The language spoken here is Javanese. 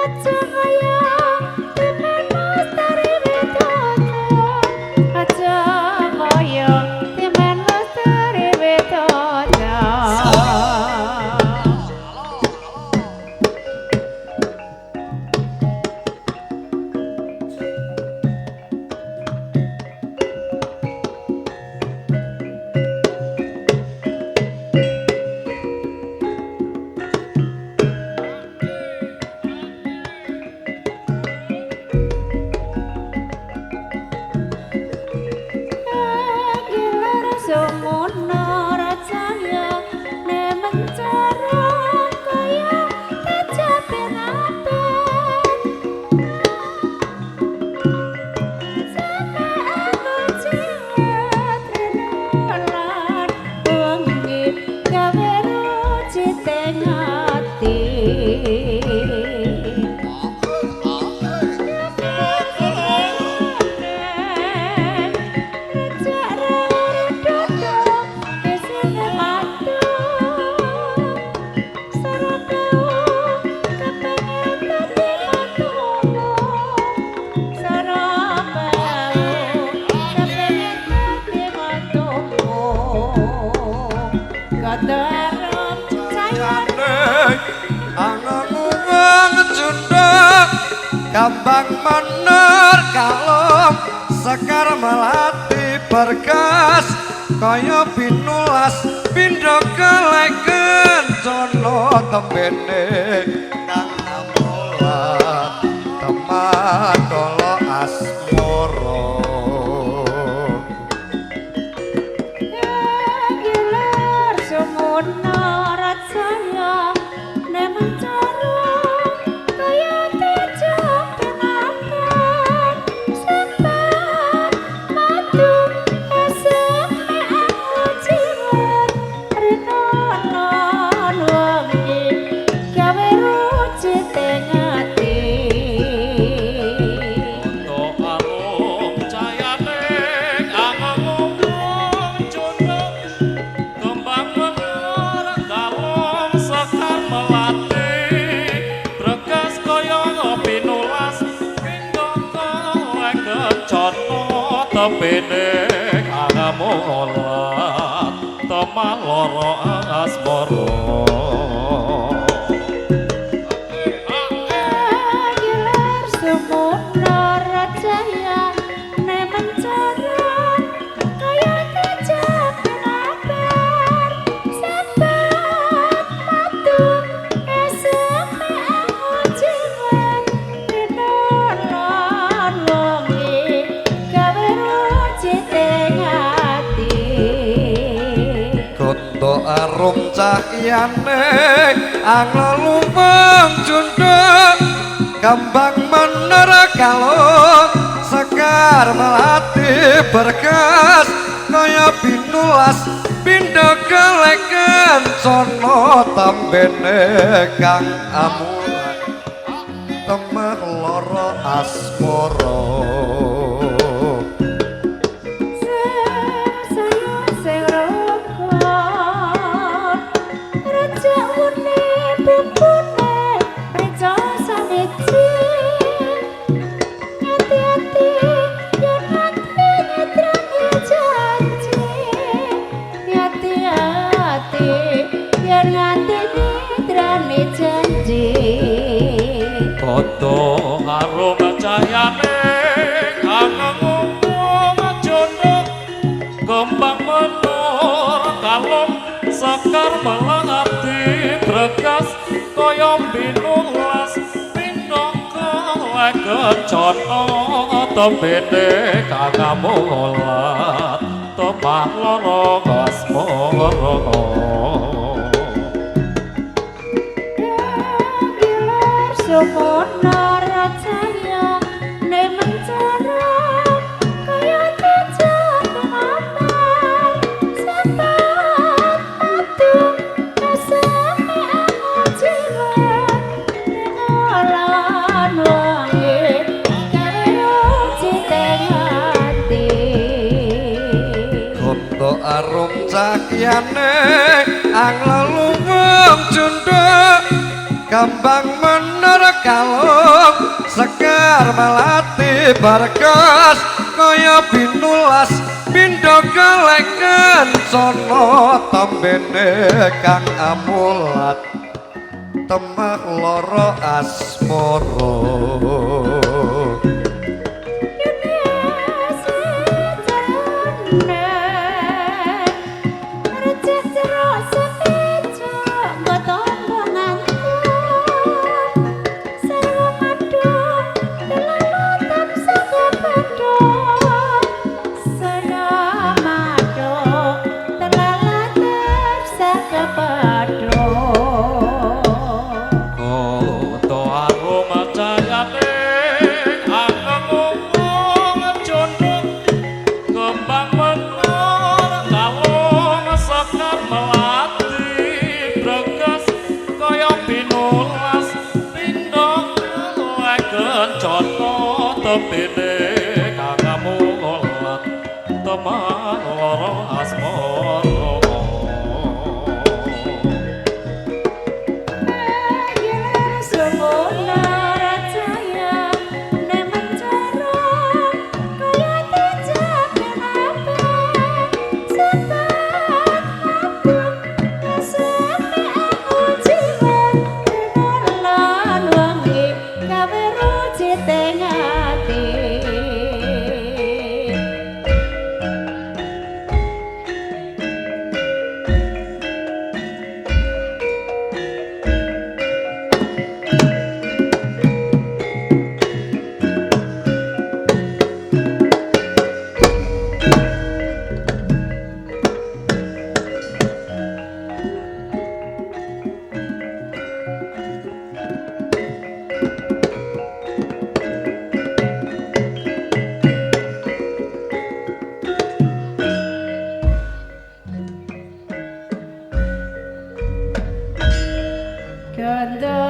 Aja kaya timen lestari widodo. Aja kaya timen lestari widodo. Gilar sumono racaya ne mencara kaya tejapen-apen. Sampe aku jiwat renulan wengi gawe rucite ati. Kambang mener kalong sekar melati berkas kaya pinulas pindha keleken cono tembene kang amola tematolo asmara. Gilar sumono racaya ne mencara kaya tejapen-apen. Sempat madu eseme aku jiwat rinonon wengi gawe rucite ati. Kondo arum cayane angong jono kembang menur galung sekar melati bregas kaya pinulas pindha kencana tembene angamulat temah lara asmara. Gilar sumono racaya ne mencara kaya tejapen-apen. Sempat madu eseme aku jiwat rinolan wengi gawe rucite ati. Kondo arum cahyane angluweng junduk kembang mener kalung sekar melati berkas kaya pinulas pindha keleken cono tambene kang amulat temah lara asmara. Sing rukun raja une bumbune reca samiji ati-ati yen ati nyetrane janji ati-ati yen nganti nyetrane janji. Kondo arum cahyane angong jono kembang menur kalung sekar melati bregas kaya pinulas pindha kencana tembene kang amulat temah lara asmara. Gilar sumono racaya ne mencara kaya tejapen-apen. Sempat madu eseme aku jiwat rinolan wengi gawe rucite ati. Kondo arum cahyane angluweng junduk Kambang mener kalung sekar melati berkas kaya pinulas pindha golek kencana tembene kang amulat temah lara asmara. Tembene kang amulat temah lara asmara. Ganda